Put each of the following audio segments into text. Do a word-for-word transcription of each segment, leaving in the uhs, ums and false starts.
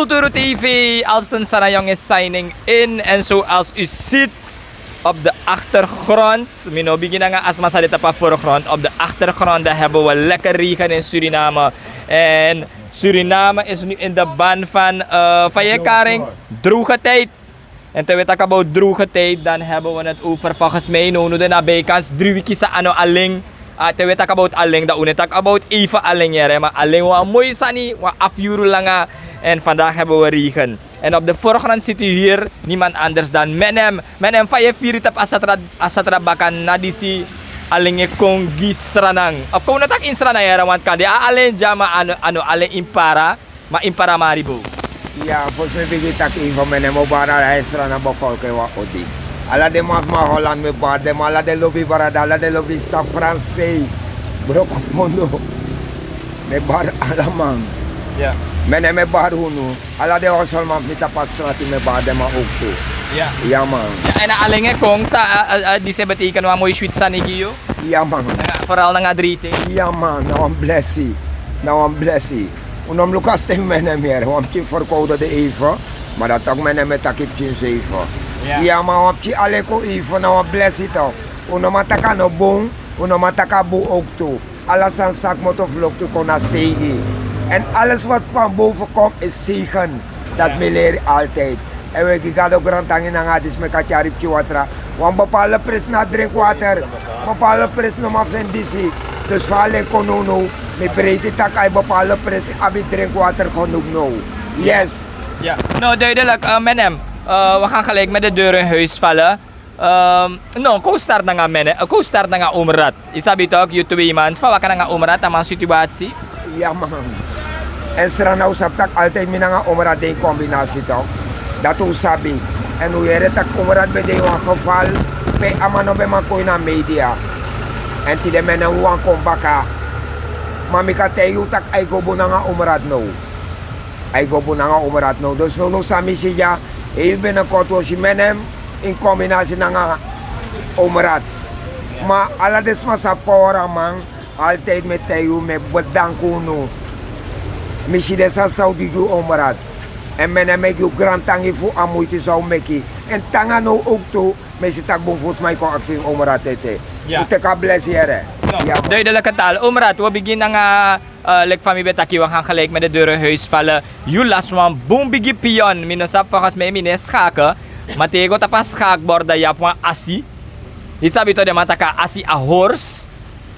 Kulturu T V, Alston Sarayong is signing in. En zoals u ziet op de achtergrond, mi no bigin nanga a sma san de tapu a voorgrond. Op de achtergrond, daar hebben we lekker regen in Suriname. En Suriname is nu in de ban van, eh, van je karing, droge tijd. En te we taki about droge tijd, dan hebben we het over, volgens mij, no, no, de na bijkans drie wiki san a no aling. Ah, te we taki about aling, dan un e taki about even aling, yere, maar aling wan moi sani, wan afu yuru langa. En vandaag hebben we regen. En op de voorgrond ziet u hier niemand anders dan Menem. Menem, fa yu e firi tapu a satra, a satra baka na disi aling e kon gi Sranan? Of kon un no taki ini Sranan, yere, want kande a aling dya, ma a no, a no aling ini Para, ma ini Paramaribo. Ya, fosi mi bigin taki, even Menem o bari ala Sranan bevolking wan odi. Ala den man fu Holland mi e bari den, ala den lobi brada, ala den lobi San Franse, Brokopondo. Mi e bari ala man. Ya. Menem e bari unu. Ala den hostelman fu mi tapu a strati, mi e bari den man ook tu. Ya. Ya, man. Ya, en a aling e kon, san a, a, a disi e betekent wan moi switi sani gi yu? Ya, man. Nanga, vooral nanga drete. Ya, man. Na wan blesi. Na wan blesi. Un no mus luku a sten fu Menem, yere. Wan pikin verkowde de even. Ma dati taki Menem e taki pikin zeven. Ya. Ya, man, wan pikin aling kon even, na wan blesi toch. Un no man taki a no bun, un no man taki a bun ook tu. Ala sani san kmoto fu loktu kon na seigi. En alles wat van boven komt is zegen. Dati mi e leri altijd. En wi e gi Gado grantangi nanga disi meki a tyari pikin watra. Wan bepaalde presi no abi drinkwater. Bepaalde presi no man feni disi. Dus fa a len kon nownow, mi breiti taki a ini bepaalde presi abi drinkwater genoeg now. Yes. Ja. No, duidelijk, eh, Menem. Eh, we gaan gelijk met de deur in huis vallen. Ehm, no, kon un start nanga Menem, eh, kon un start nanga Omrad. Yu sabi toch, yu twee man, fa waka nanga Omrad, a man situatie? Ya, man. En Sranan, un sabi taki altijd mi nanga Omrad de ini kombinasi toch. Dati un sabi. En un yere taki Omrad ben de ini wan geval pe a man no ben man kon ini a media. En tide Menem wani kon baka. Ma mi kan taigi yu taki a e go bun nanga Omrad now. A e go bun nanga Omrad now. Dus nownow san mi si dya, heel binnenkort un o si Menem in kombinasi nanga Omrad. Ma ala den sma san pori a man, altijd mi e taigi un, mi e bedanki unu. Mi si den sani san un du gi Omrad. En Menem e gi un grantangi fu a muiti san un meki. En te nanga now ook tu, mi e si taki bun fu sma e kon aksi Omrad ete. Ja. Un teki a blesi, yere. No, ja, man. Duidelijke taal. Omrad, we begin nanga Eh, leki fa mi ben taki, we gaan gelijk met de deur in huis vallen. Yu lasi wan bun bigi pion. Mi no sabi, volgens mij mi no e schaken. Ma te yu go tapu a schaakbord, dan yu abi wan asi. Yu sabi toch, den man taki a asi a hors.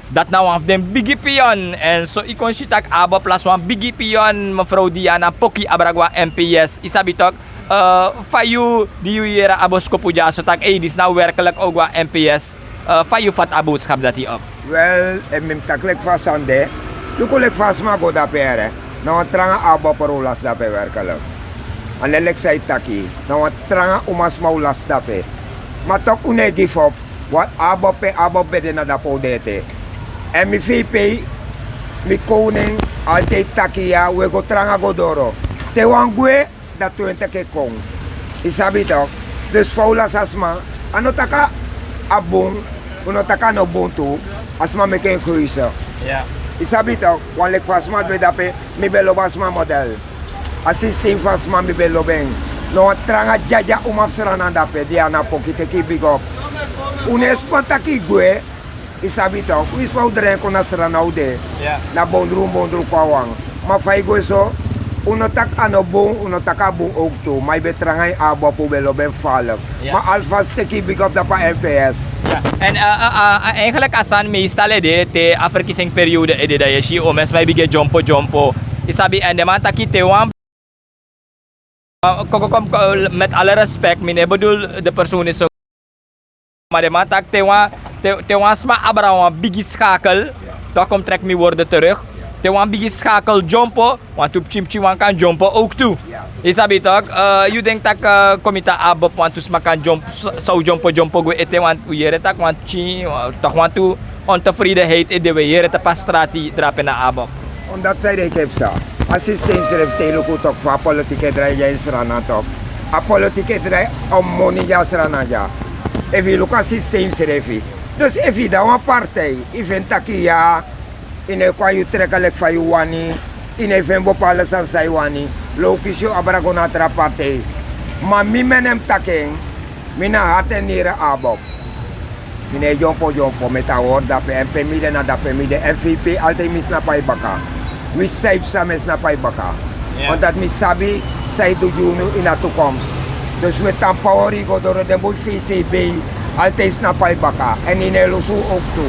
Dati na wan fu den bigi pion. En so yu kon si taki ABOP lasi wan bigi pion. Mevrouw Diana Poki abra go na N P S. Yu sabi toch, eh, fa yu di yu yere a boskopu dyaso taki, ei, disi na werkelijk ook wan N P S. Eh, fa yu fati a boodschap dati op? Wel, en mi mus taki leki fa a sani de. Luku leki fa a sma go dape, yere. Na wan tranga ABOP un lasi dape werkelijk. A no leki san yu taki, na wan tranga umasma un lasi dape. Ma toch un no e give up. Want ABOP, ABOP ben de, na dape un de ete. En mi V P, mi koning, altijd taki ya, un e go tranga go doro. Te wan gwe, dan twintig e kon. Yu sabi toch. Dus fa un lasi a sma, a no taki a bun, un no taki a no bun tu, a sma meki en keuze. Ja. Yu sabi toch, wan leki fa a sma ben dape, mi ben lobi a sma model. A systeem fu a sma, mi ben lobi en. Na wan tranga dyadya uman fu Sranan dape, Diana Poki, teki yu big up. Un no e span taki yu gwe, yu sabi toch, winsi fa un drai kon na Sranan un de. Ja. Na bondru, bondru kon a wan. Ma fa yu gwe so, un no taki a no bun, un no taki a bun ook tu. Ma yu ben tranga ini ABOP, un ben lobi en falek. Ja. Ma alvast teki yu big up dape a N P S. Ja. En, eh, eh, eh, eigenlijk a sani meestal e de te a verkiezingsperiode e de, dan yu e si omeni sma e bigin e dyompo dyompo. Yu sabi, en den man taki te wan Ah, kom, kom, kom, kom, met alle respect, mi no e bedoel de persoon is zo. Maar den man taki te wan, te, te wan sma abra wan bigi schakel, dan kom trek mi woorden terug. Te wan bigi schakel dyompo, want tu pikin pikin wan kan dyompo ook tu. Yu sabi toch, eh, yu denk taki, eh, komita ABOP wantu sma kan dyompo, sa, sa dyompo dyompo gwe ete, want un yere taki wan pikin, eh, toch wantu ontevredenheid e de, we yere tapu a strati drape na ABOP. Omdat san ede e kepsa. A systeem srefi, te yu luku toch fa a politiek e drai dya ini Sranan toch. A politiek e drai a moni dya Sranan dya. Efu yu luku a systeem srefi. Dus efu yu de na wan partij, yu feni taki ya, yu no e kon a yu trek leki fa yu wani. Ini e feni bepalde sani san yu wani, lo un kisi yu abra go na a tra partei. Ma mi mene mus taki en, mi na hati en niri abop. Mi no e dyompo dyompo, mi e tan hori dape, èn pe mi de na dape mi de. Èn fi yu pe altide mi snapu na yu baka. Winsi san yu psa mi e snapu na yu baka. Omdat mi sabi san yu du gi unu ini a tukomsi. Dus un e tan pawori yu go doro den bun fi yu sei bei. Altide snapu na yu baka èn yu no e lusu un owktu.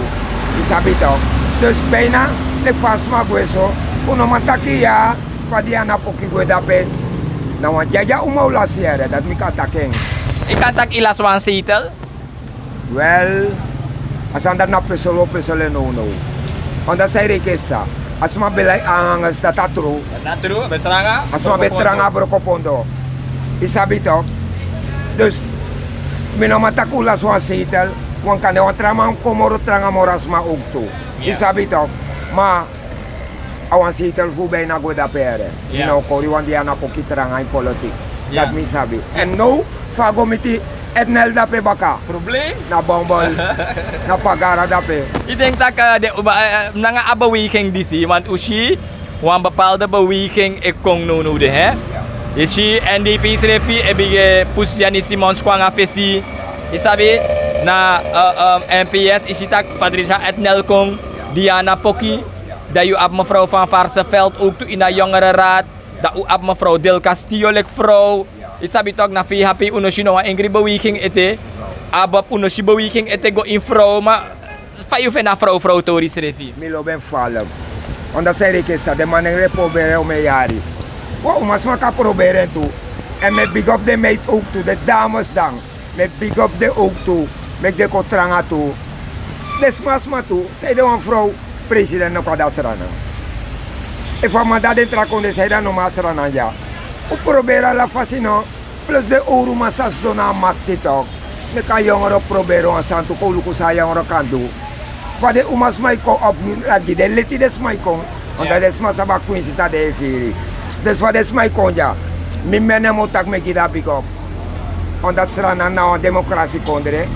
Yu sabi tok. Dus beina leki fa a sma gwe so, un no man taki ya. Fa di ana poki gwe dape, na wan dyadya uma un lasi yere dati mi kan taki en. Yu kan taki yu lasi wan seitel. Wel, a sani dati na pesolo pesolo en nownow. Onda san yu reiki e sisa, a sma ben lai angangers dati a tru. A sma ben tranga a brokopondo. Yu sabi tok. Dus mi no man taki un lasi wan seitel. Wan kande wan tra man kon moro tranga moro a sma owktu. Yu sabi tok. Ma a wan seitel fu un ben na go dape here. Mi na o kori wan di ana poki tranga ini politik. Dati mi sabi. Èn now fa a go miti etnel dape baka. Na bombol, na pagara dape. Yu denki tak' den nanga a beweging disi want un si wan bepalde beweging e kon nownow de he. Yu si n d p srefi e bigin e pusu yani simons kon nanga fesi. Yu sabi, na n p s yu si tak' patricia etnel kon, diana poki. Dan yu abi mefrow van varseveld owktu ini a yongere rad. Dan un abi mefrow del castillo leki frow. Yu sabi tok' na fei hapi un no si no wan engri beweging ete. Abob un no si beweging ete go ini frow ma fa yu feni a frowfrowtori srefi? Mi lobi en falik. Onda san yu reiki e sisa den man nengre e proberi en un mi e yari. We umasma kan proberi en tu. Èn mi e bigi op den meiti owktu den dames dan. Mi e bigi op den owktu. Meki den kon tranga tu. Den sma sma tu. San ede wan frow president no kon a dasi rana? Efu a man dati den tra kondre san ede a no man a srana dya? Un proberi ala fasi no. Plus den owru man sa sidon na a makti tok'. Meki a yongro proberi wan sani tu kon un luku san a yongro kan du. Fa den umasma e kon opu na gi den leti den sma e kon. Wan dati den sma sabi a kwinsi san den e firi. Den fa den sma e kon dya. Mi mene mi o taki mi e gi den a bigi op. Wan dati sranan na wan demokrasi kondre.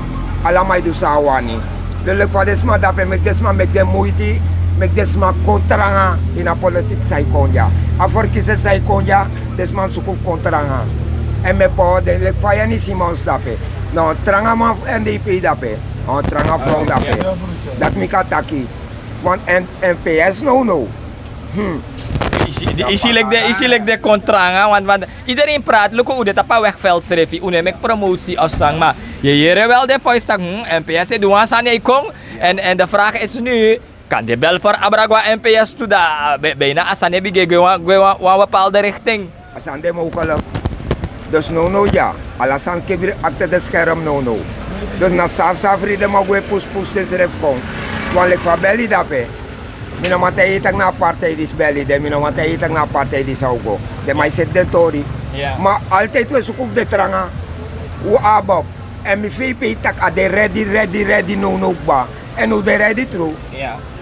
Ala man e du san a wani. Den leki fa den sma dape meki den sma meki den muiti. Meki den sma kon tranga ini a politik san e kon dya. A ferkisi en san e kon dya. Den sma mus suku fu kon tranga. Èn mi e pawa den leki fa yani simons dape. Na wan tranga man fu n d p dape. Na wan tranga frow dape. Dati mi kan taki. Wan n p s nownow. Isi leki den kon tranga want idereen prati luku un de tapu a wegveld srefi un no e meki promosi of sangma. Yu e yere wel den voice tak' n p s e du wan sani e kon. Èn de vraag isi nu kan de bel for abra go na n p s tu dan ben na a sani e bigin e gwe wan bepalde rikting. A sani de mokelik. Dus nownow dya ala sani kebiri akte de skerm nownow. Dus na safsafri den man gwe puspus densrefi kon. Wan leki fa beli dape. Mi no man taigi yu tak' na a partij disi beli de mi no man taigi yu tak' na a partij disi a o go. Den man e seti den tori. Ma altide un e suku fu de tranga. Un abi op. Èn mi fei pe yu tak' a de redi redi redi nownow kba. Èn un de redi tru.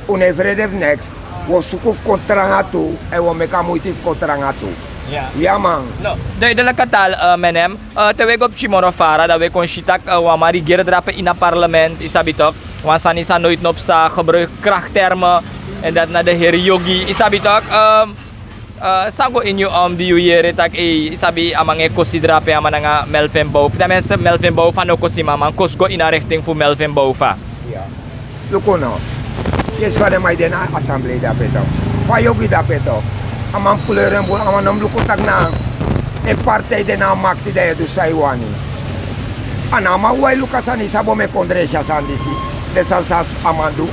Un no e frede fu neks. Un o suku fu kon tranga tu. Èn un o meki a muiti fu kon tranga tu. Ya man. Duidelike tal. Menem. Te un e go pikin moro fara dan un e kon si tak' wan man rigeri drape ini a parlement yu sabi tok'. Wan sani san noiti no psa gebruiki krakterme. Èn dati na den heri yogi yu sabi tok'. San go ini yu om di yu yere tak' ei yu sabi a man e kosi drape a man nanga melvin bowfa dan menste melvin bowfa no kosi ma a man kosi go ini a rikting fu melvin bowfa. Luku no. Yesi fa den man e de na asamblei dape tok'. Fa yogi dape tok'. A man mus kleur en bun a man no mus luku tak' na en partij de na a makti dan yu e du san yu wani. A no a man wai luku a sani yu sabi o mi e kon dresi a sani disi. Den sani san a man du.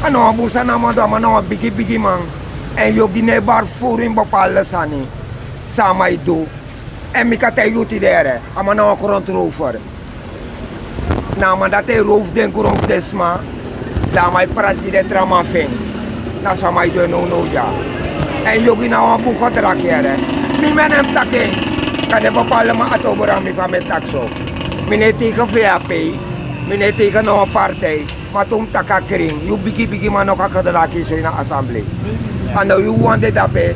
A no wan bun sani a man du a man na wan bigi bigi man. Èn yogi no e bari furu ini bepalde sani. San a man e du. Èn mi kan taigi yu tide yere a man na wan grontrover. Na a man dati e row fu den gron fu den sma. Dan a man e prati gi den tra man fu en. Na so a man e du en nownow dya. Èn yogi na wan bun gedraki yere. Mi mi en ne mus taki en. Kande bepalde man ati obra mi fa mi e taki so. Mi no e teige fei a pei. Mi no e teige na wan partij. Ma te un mus taki a krin yu bigi bigi man no kan gedraki yu so ini a asamblei. A no yu wan de dape.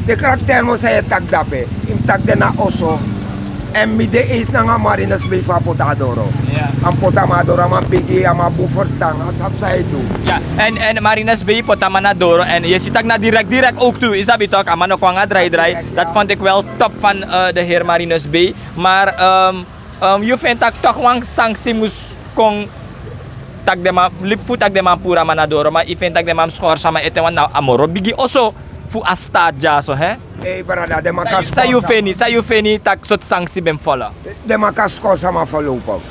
Den kraktermo san yu e taki dape yu mus taki den na oso. Èn mi de eens nanga Marinus Bey fu a poti a doro. A mus poti a man na doro, a man bigi, a man bun ferstan, a sabi san a e du. Ya, èn, èn Marinus Bey poti a man na doro, èn yu e si tak' na direkt, direkt ook tu, yu sabi tok, a man no kon nanga drai drai. Dati vond ik wel top van, eh, de heer Marinus Bey. Maar, ehm, ehm, yu feni tak' toch wan sanksi mus kon, tak' den man, libi fu tak' den man puru a man na doro, ma yu feni tak' den man mus skori sama ete, want na a moro bigi oso fu a staat dyaso, hè? Ei, brada, den man kan skori sama. San yu feni, san yu feni tak' sortu sanksi ben mus follow? Den man kan skori sama voorlopig.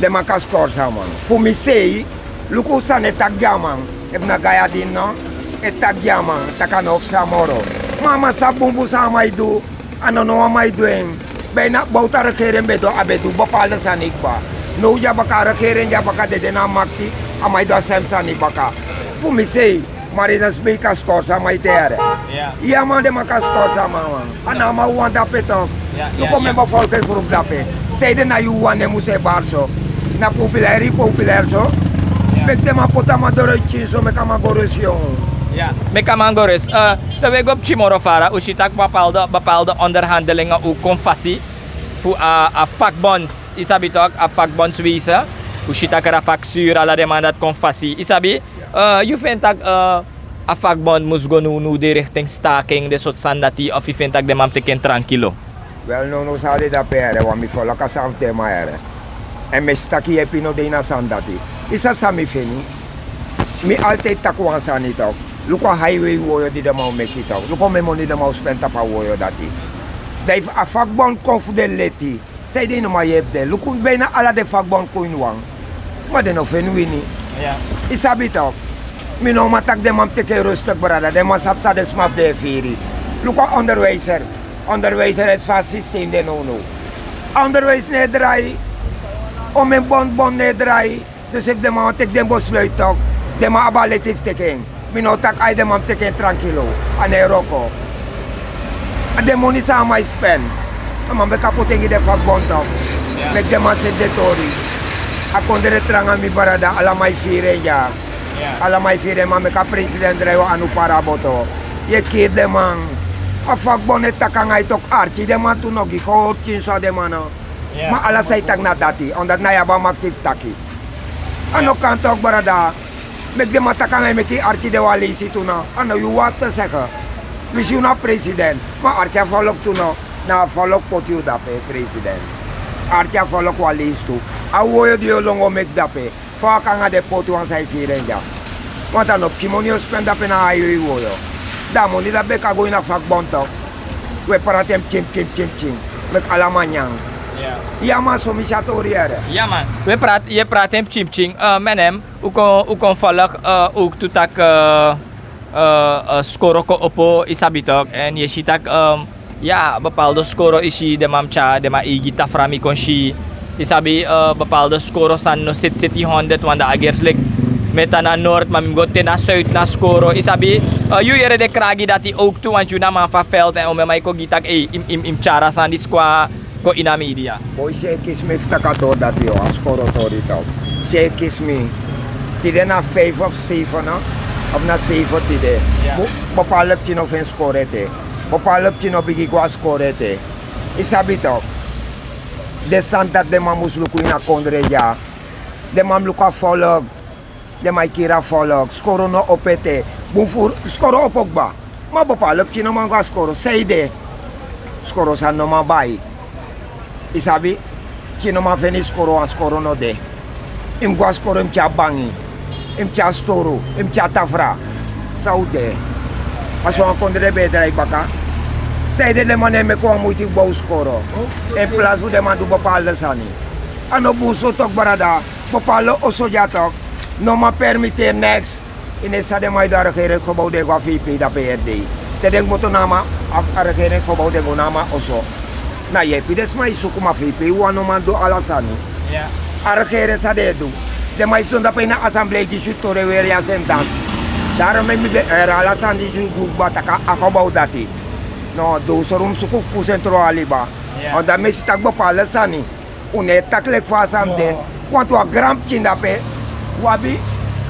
Den man kan skori sama. Fu mi sei, luku san e taki gi a man. Efu na Gayadin no, e taki gi a man, tak' a no o psa moro. Ma a man sabi bunbun san a man e du, a no no wan man e du en. Bijna buiten a regering ben du, a ben du bepaalde sani kba. Now di a baka, a regering di a baka dede na a makti, a man e du a sem sani baka. Fu mi sei, Marinus Bey kan skori sama ete yere. Ya man, den man kan skori sama, man. A na a man wawan dape tok. Luku, mi bevolkingsgroep dape. Sanede na yu wawan nen mus e bari so? Na populair yu populair so? Meki den man poti a man doro yu pikin so, meki a man go resi, yon. Meki a man go resi. Eh, te wi e go pikin moro fara, un si tak' bepaalde, bepaalde onderhandelingen ook kon fasi fu a, a vakbond, yu sabi tok, a vakbondswezen. Un si tak' Rafak Sur, ala den man dati kon fasi, yu sabi. Eh, yu feni tak', eh, a vakbond mus go now, now de richting staking, den sortu sani dati, of yu feni tak' den man mus teki en trankilo? Wel, now, now san a de dape yere, want mi follow a sani fu den man yere. Èn mi e si tak' yepi no de ini a sani dati. Yu sabi san mi feni? Mi altijd taki wan sani tok. Luku a highway woyo di den man o meki tok. Luku omeni moni den man o spen tapu a woyo dati. Dan efu a vakbond kon fu den leti, sanede yu no man yepi den? Luku, bijna ala den vakbond kon ini wan. Ma den no feni wini. Yu sabi tok. Mi no man taki den man mus teki en rustig, brada. Den man sabi san den sma fu den e firi. Luku a onderwijzer. Onderwijzer e si fa a systeem de now, now. A onderwijzer no e drai. Omeni bond, bond no e drai. Dus efu den man wani teki den besluit tok, den man abi a leti fu teki en. Mi no o taki ai, den man mus teki en trankilo. A no e wroko. A den moni san a man e spen, a man beka poti en gi den vakbond tok. Meki den man seti den tori. A kondre tranga, mi brada, ala man e firi en dya. Ala man e firi en, ma meki a president drai wan anu pari a boto. Yu e kiri den man. A vakbond e taki nanga yu tok, arki den man tu no, gi kon hori pikinso a den man no. Ma ala san yu taki na dati, omdat na yu abi a makti fu taki. A no kan tok, brada. Meki den man taki nanga yu, meki yu arki den wan leisi tu no. A no yu wawan e segi. Wi si yu na president, ma arki a volk tu no. Na a volk poti yu dape, president. Arki a volk wan leisi tu. A woyo di yu o lon go meki dape, fa a kan nanga den poti wan san e firi en dya. Want a no pikin moni yu o spen dape na a highway woyo. Dan a moni dati beka go ini a vakbond tok. Wi e prati en pikin pikin pikin pikin. Meki ala man nyan. Ya man, so mi si a tori yere. Ya man. Wi e prati, yu e prati en pikin pikin. Eh, menem, un kon, un kon volg, eh, ook tu tak', eh, eh, eh, skoro kon opo, yu sabi tok. Èn yu e si tak', eh, ya, bepaalde skoro, yu si den man mus tyari den man eigi tafra, mi kon si. Yu sabi, eh, bepaalde skoro sani no seti seti honderd, want dan a gersi leki mi e tan na noord, ma mi mus go te na zuid na skoro. Yu sabi, eh, yu yere den kragi dati ook tu, want yu na man fu a veld, èn omeni man e kon gi yu tak', ei, yu mus, yu mus, yu mus tyari a sani disi kon a, kon ini a media. Boi, si e kisi mi fu taki a tori dati, yu, a skoro tori tok. Si e kisi mi. Tide na vijf of zeven, no? Of na zeven tide. Ya. Bo-, bepaalde pikin no feni skoro ete. Bepaalde pikin no bigin go na skoro ete. Yu sabi tok. Den sani dati den man mus luku ini a kondre dya. Den man mus luku a volk. Den man e kiri a volk. Skoro no opo ete. Bun furu, skoro opo kba. Ma bepaalde pikin no man go na skoro. Sanede? Skoro sani no man bai. Yu sabi? Pikin no man feni skoro, wan skoro no de. Yu mus go na skoro, yu mus tyari bangi, yu mus tyari sturu, yu mus tyari tafra. San o de? A so wan kondre ben e drai baka. Sanede den man no e meki wan muiti fu bow skoro? In plaats fu den man du bepaalde sani. A no bun so tok, brada. Bepaalde oso dya tok, no man permitteri neks. Yu no e si san den man e du a regeringsgebouw, den e go na V P dape yere dei. Te den kmoto na a man, a, a regeringsgebouw, den go na a man oso. Na yepi den sma e suku, ma V P wawan no man du ala sani. Ya. A regering, san den e du? Den man e sidon dape ini a assemblee e gi yu tori, e weri yu a sendans. Daarom meki mi ben e heri ala sani di yu du kba, tak' a gebouw dati. No, den sori un mus suku fu pusu en tron a liba. Ya. Omdat mi e si tak' bepaalde sani, un no e taki leki fa a sani de. Want wan granpikin dape, un abi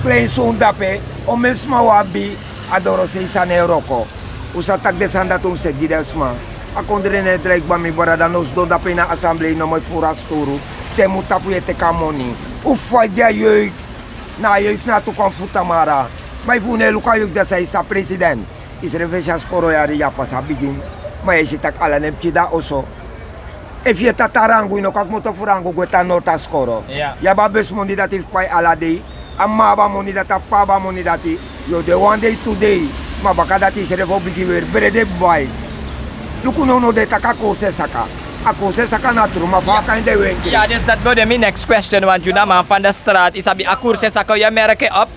kleinzoon dape, omeni sma un abi, a dorosei sani e wroko. Un sa taki den sani dati un mus seti gi den sma. A kondre no e drai kba, mi brada. No sidon dape ini a assemblee nomo e furu a sturu. Te mu tapu yu e teki a moni. Un fadya yoik. Na a yoik na a tukan fu tamara. Ma efu un no e luku a yoik, dan san yu sa, president? Yu srefi e si a skoro yari ya pasa bigin. Ma yu e si tak' ala den pikin de na oso. Efu yu e tan Tarangu, yu no kan kmoto fu Tarangu gwe tan Nort a skoro. Yu abi a besi moni dati fu pai ala dei. A mama abi a moni dati, a p'pa abi a moni dati. Yu o de wan dei, tu dei. Ma baka dati yu srefi o bigin weri brede bai. Luku nownow den e taki a kursu e saka. A kursu e saka na tru, ma fa a kan de wenkri? Ya, dus dati ben o de mi next question, want yu na man van de straat. Yu sabi a kursu e saka, yu e merki op.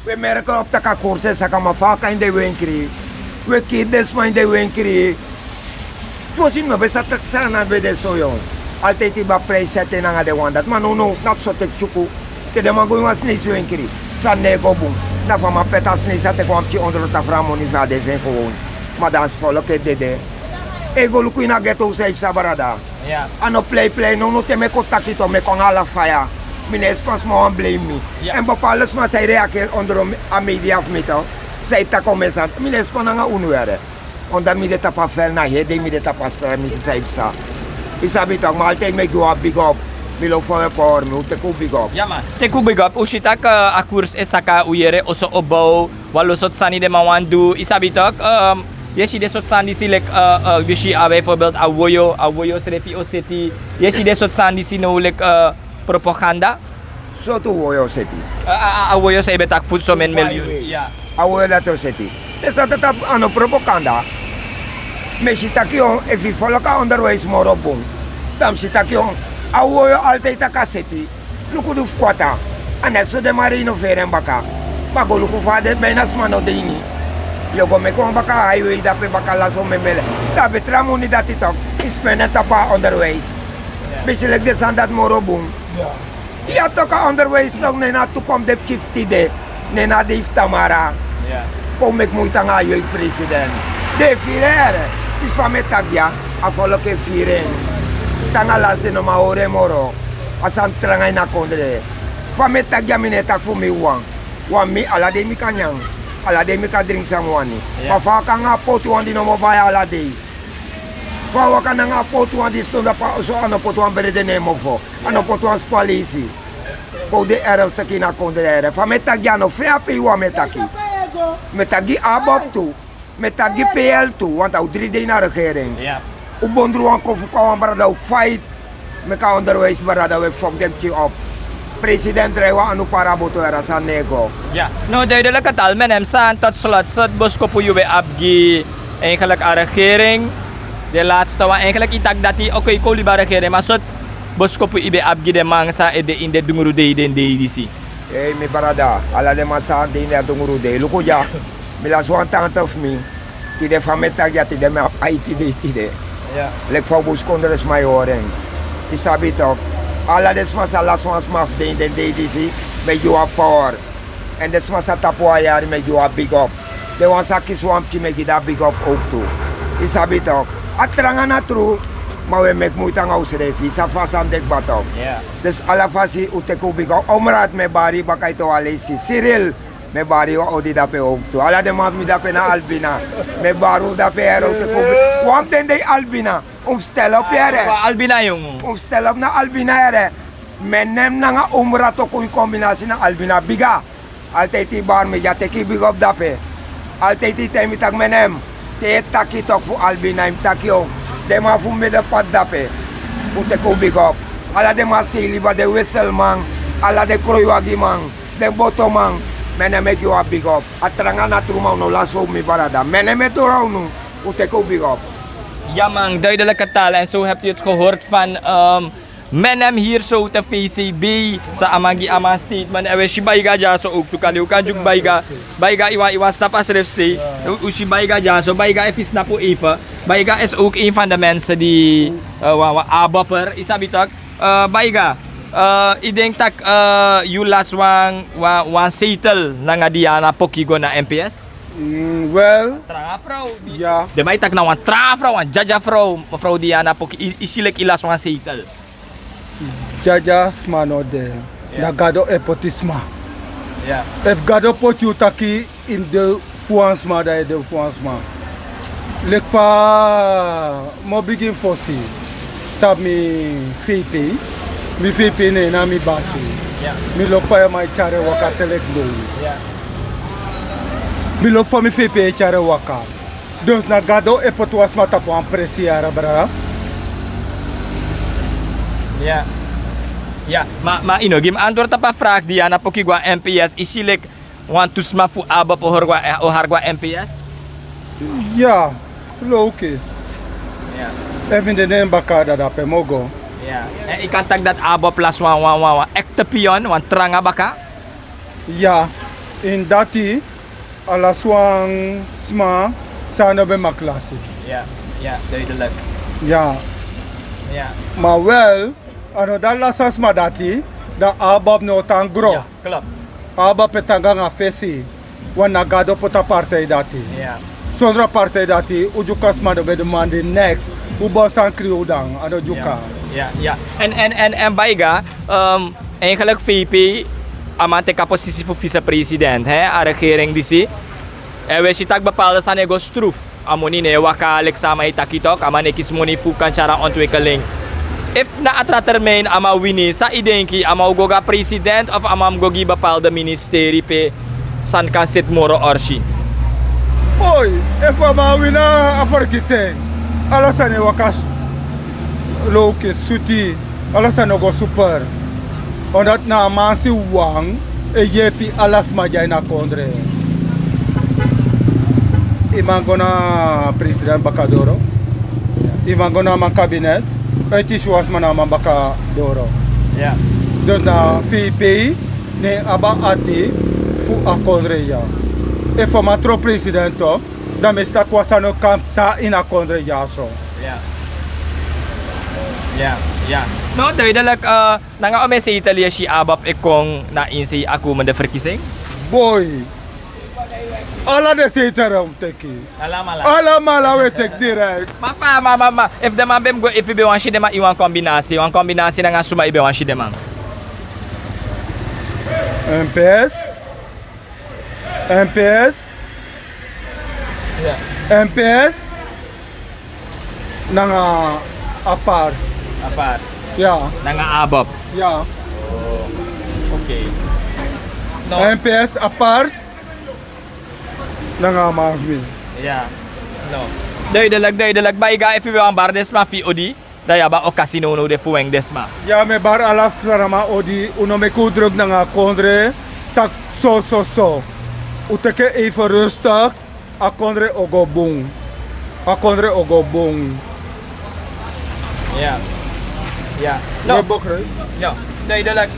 Wi e merki op tak' a kursu e saka, ma fa a kan de wenkri? Wi e kiri den sma ini den wenkri. Fosi no ben sa taki srana ben de so, yu. Altijd yu ben abi prijs seti nanga den wan dati. Ma nownow na so teki suku. Te den man go ini wan sneisi wenkri, sani no e go bun. Na fu a man peti a sneisi, a teki wan pikin ondro tafra moni fu a de fu en kon won. Ma dan a si folku e dede. E go luku ini a ghetto san yu psa, brada. A no pleiplei. Nownow te mi e kon taki, to mi e kon nanga ala faya. Mi no e span sma wan blame mi. Èn bepaalde sma san e reageri ondro a media fu mi, to, san e taki omen sani, mi no e span nanga unu yere. Omdat mi de tapu a fel, na heri dei mi de tapu a strati, mi si san e psa. Yu sabi tak', ma altijd mi e gi wan big up. Mi lobi fa un e pori mi, un teki un big up. Ya man, teki un big up. Un si tak' a kursu e saka, un yere oso o bow. Wan lo sortu sani den man wani du, yu sabi tak'. Yu e si den sortu sani disi leki, yu si a bijvoorbeeld a woyo, a woyo srefi o seti. Yu e si den sortu sani disi now leki propaganda. Sortu woyo seti? A woyo san yu ben taki fu somen milyun. A woyo dati o seti. Den sani dati a no propaganda. Mi e si tak' yu, efu yu folku a onderwijs moro bun, dan mi si tak' yu, a woyo altijd tak' a seti. Luku di fu kwata. A no e so den man renoveri en baka. Ma go luku fa a de, bijna sma no de ini. Yu o go meki wan baka highway dape baka, lasi omen mele. Dan a ben tra moni dati tak' yu spende en tapu a onderwijs. Mi si leki den sani dati moro bun. Ya, tak' a onderwijs so, ne na a tukomsi fu den pikin fu tide, ne na a dei fu tamara. Kon un meki muiti nanga a yoik president. Den e firi en yere. Disi fa mi e taki ya, a folku e firi en. Te nanga lasi den no man hori en moro. A sani tranga ini a kondre. Fa mi e taki ya, mi no e taki fu mi wawan. Wan mi, ala dei mi kan nyan. Ala dei mi kan dringi san mi wani. Ma fa a kan nanga a poti wan di no man bai ala dei? Fa a waka nanga a poti wan di sidon dape na oso, a no poti wan brede na en mofo? A no poti wan spalisi. Kon un de ernstig ini a kondre yere. Fa mi e taki ya, no fu a pei wan mi e taki. Mi e taki gi ABOP tu. Mi e taki gi PL tu, want a un dri dei na regering. Un bondru wan kon fu kon a wan brada, un fight. Meki a onderwijs brada, un e fok den pikin op. President drai wan anu para boto yere, a sani no e go. No, duidelijk het al, meneer. San tot slot, sortu boskopu yu ben abi gi eigenlijk a regering? De laatste wan, eigenlijk yu taki dati, oké, yu kon libi a regering, ma sortu boskopu yu ben abi gi den man san e de ini den dungru dei, den dei disi? Ei, mi brada, ala den man san de ini a dungru dei, luku dya. Mi lasi wan tante fu mi. Tide, fa mi e taki ya, tide mi abi aiti dei tide. Leki fa un busikondre sma e hori en. Yu sabi tok. Ala den sma san lasi wan sma fu den ini den dei disi, mi e gi wan power. Èn den sma san tapu wan yari, mi e gi wan big up. Den wan san kisi wan pikin, mi e gi den a big up ook tu. Yu sabi tok. A tranga na tru, ma un e meki muiti nanga unsrefi. Yu sabi fa a sani de kba tok. Dus ala fasi un teki un big up. Omraad, mi e bari yu baka ete wan leisi. Cyril, mi e bari yu wan odi dape ook tu. Ala den man fu mi dape na Albina. Mi e bari un dape yere, un teki un big up. Wan fu den dei Albina. Un mus stel op yere. Albina, yongu. Un mus stel op na Albina yere. Menem nanga Omraad toku, yu kombinasi na Albina bigi. Altijd yu bari mi, yu e teki yu big up dape. Altijd yu taigi mi taki Menem, te yu e taki tok fu Albina, yu mus taki yu. Den man fu midden pad dape, un teki un big up. Ala den man sei liba, den weselman, ala den kroiwagiman, den botoman, Menem e gi un a big up. A tranga na tru, ma un no lasi un, mi brada. Menem e doro unu, un teki un big up. Ja man, duidelijke taal. En zo hebt u het gehoord van, ehm, Menem hier zo te V C B, san a man gi a man statement. En we si Baiga dyaso ook tu, kan u kan juk Baiga. Baiga, yu wani, yu wani snapu a srefi sei. U, u si Baiga dyaso, Baiga, efu yu snapu even. Baiga is ook een van de mensen die, eh, wan, wan ABOP'er, yu sabi tok. Eh, Baiga, eh, yu denki tak', eh, yu lasi wan, wan, wan zetel nanga Diana Poki go na M P S? Mm, wel. Tranga frow. Ja. Den man e taki na wan tranga frow, wan dyadyafrow, mevrouw Diana Poki. Yu, yu si leki yu lasi wan zetel. Dyadya-sma no de. Na Gado e poti sma. Efu Gado poti yu taki yu mus de fu wan sma, dan yu e de fu wan sma. Leki fa mi o bigin fosi, tapu mi fei pei. Mi fei pei na en na mi basi. Mi lobi fa yu man e tyari en waka te leki now. Mi lobi fa mi fei pei e tyari en waka. Dus na Gado e poti wan sma tapu wan presi yara, brada. Ma yu no gi mi antword tapu a fraki di yu ana poki go na M P S, yu si leki wantu sma fu ABOP o hori go na M P S? Ya, lowkis. Efu mi de na en baka, dati ape mi o go. Èn yu kan taki dati ABOP lasi wan, wan, wan, wan ekte pion, wan tranga baka? Ya, ini dati a lasi wan sma san a no ben mag lasi. Ya, duidelijk. Ya. Ma wel, a no dati lasi a sma dati, dan ABOP no o tan gro. ABOP e tan go nanga fesi. Want na Gado poti a partij dati. Sondro a partij dati, un Dyuka sma no ben du man di neks. Un bo san kri un dan, a no Dyuka. Èn, èn, èn, èn Baiga, eigenlijk fei pei a man teki a posisi fu vicepresident, hè, a regering disi. Èn wi e si taki bepaalde sani e go strufu. A moni no e waka leki san a man e taki, tok, a man no e kisi moni fu kan tyari a ontwikeling. Efu na a tra termijn a man wini, san yu denki, a man o go go na president of a man mus go gi bepaalde ministeri pe sani kan seti moro orsi? Oi, efu a man wini a ferkisi en, ala sani e waka lowkis, suti, ala sani o go super. Omdat na a man si wan e yepi ala sma di a ini a kondre. Yu man go na president baka doro. Yu man go na a man kabinet. Yu e tisi wan sma na a man baka doro. Dus na fei pei ne en abi a ati fu a kondre ya. Efu a man tron president, dan mi e si taki wan sani o kan psa ini a kondre dyaso. No, duidelijk. Nanga omeni zetel yu e si ABOP e kon na ini sei a komende verkiezing? Boi, ala den zetel un teki. Alamala un e teki direkt. Ma fa, ma, ma, ma, efu den man ben mus go, efu yu ben wani si den man ini wan kombinasi, wan kombinasi nanga suma yu ben wani si den man? MPS. MPS. MPS. Nanga APARS. APARS. Ya. Nanga ABOP. Ya. Oké. MPS, APARS. Nanga a man fu mi. Ya. No. Duidelijk, duidelijk. Baiga, efu yu ben wani bari den sma fu yu odi, dan yu abi a okasi nownow de fu wenk den sma. Ya, mi e bari ala Sranan odi, un no meki un druk nanga a kondre, taki so, so, so. Un teki en even rustig, a kondre o go bun. A kondre o go bun. Ja. Ja. No. No, duidelijk.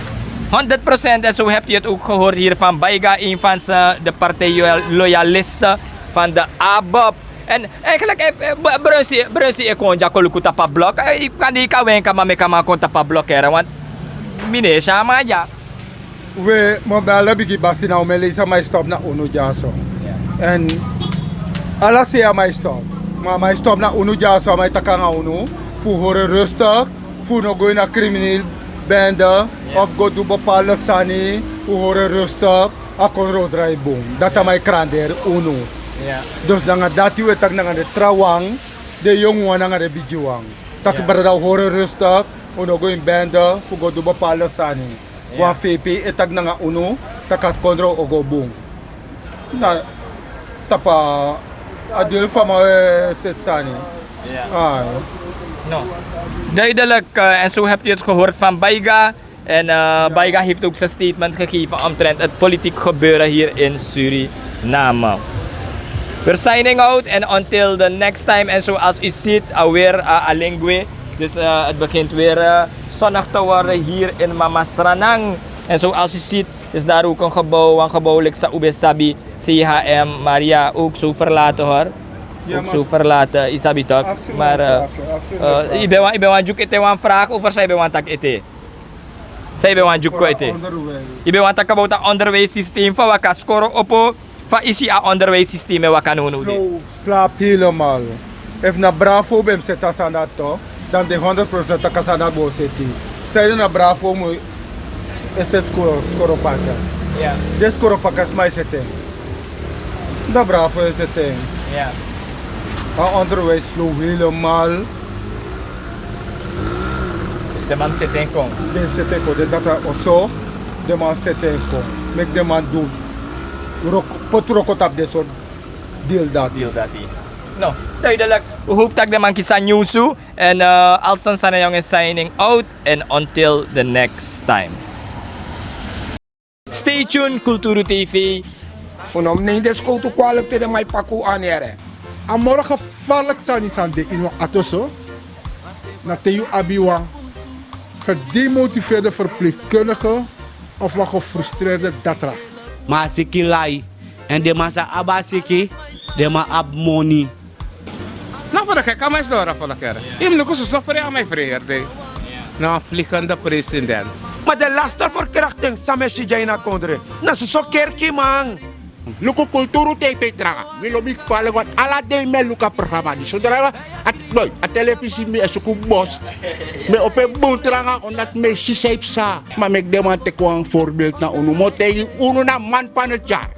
Honderd procent, en zo hebt u het ook gehoord hier van Baiga, een van de partijloyalisten van de ABOP. En eigenlijk, eh, eh, Brunsi, Brunsi, e kon dya kon luku tapu a blok. Eh, yu kan, yu kan wenki a man, meki a man kon tapu a blok, here, want mi no e si a man dya. We, mi o bel a bigi basi, na un mi e leisi a man e stop na unu dyaso. Èn ala sei a man e stop. Ma a man e stop na unu dyaso, a man e taki nanga unu fu hori en rustig, fu un no go ini a krimineel bende of go du bepaalde sani, un hori en rustig, a kondre o drai bun. Dati a man e kranderi unu. Dus nanga dati un e taki nanga den trawan, den yongu wan nanga den bigi wan. Taki brada, un hori en rustig, un no go ini bende fu go du bepaalde sani. Wan fei pei e taki nanga unu, taki a kondre o go bun. Na tapu a deel fu a man e seti sani. Ai. No. Duidelijk, eh, en zo hebt u het gehoord van Baiga. En eh, Baiga heeft ook zijn statement gegeven omtrent het politiek gebeuren hier in Suriname. We're signing out and until the next time. En zoals u ziet, eh, weer eh, a lengwe. Dus eh, het begint weer eh, zonnig te worden hier in Mama Sranang. En zoals u ziet, is daar ook een gebouw, een gebouw like san un ben sabi, C H M, maar ja, ook zo verlaten, hoor. Ook zo verlaten, yu sabi tok. Maar eh, eh, yu ben wani, yu ben wani dyuku ete wan vraag over san yu ben wani taki ete. San yu ben wani dyuku kon ete. Yu ben wani taki about a onderwijssysteem, fa waka, skoro opo, fa yu si a onderwijssysteem e waka nownow de. Slaap helemaal. Efu na Bravo ben mus seti a sani dati, dan mi de honderd procent taki a sani dati bo seti. San ede na Bravo mu e seti skoro, skoro paka? Den skoro paka sma e seti en. Na Bravo e seti en. A onderwijs slow helemaal. Dus den man seti en kon. Den seti en kon, den datra oso. Den man seti en kon. Meki den man du. Rok, poti roko tapu den sortu dil dati. Dil dati. No, duidelijk. We hopen dat den man kisi a nyunsu. En eh, Alston Sanayong is signing out. And until the next time. Stay tuned, Kulturu T V. Un no mus neem den skowtu kwalik te den man e paki un anere. A moro gevaarlijk sani san de ini wan ati so, na te yu abi wan gedemotiveerde verpleegkundige of wan gefrustreerde datra. Ma a siki lai, èn den man sa abi a siki, den man abi moni. Na fu de keki a man e sidon ora fu de kere. Yu mus luku soso fri a man e fri heri dei. Na wan vliegende president. Ma den laste verkrachting san mi e si dya ini a kondre, na soso kerkiman. Luku Kulturu T V tranga. Mi lobi kwalik want ala dei mi e luku a programma disi. Sodra a, a telefisi mi e suku bos. Mi e opo en bun tranga omdat mi e si san yu psa. Ma meki den man teki wan voorbeeld na unu. Mi o taigi unu na man van het jaar.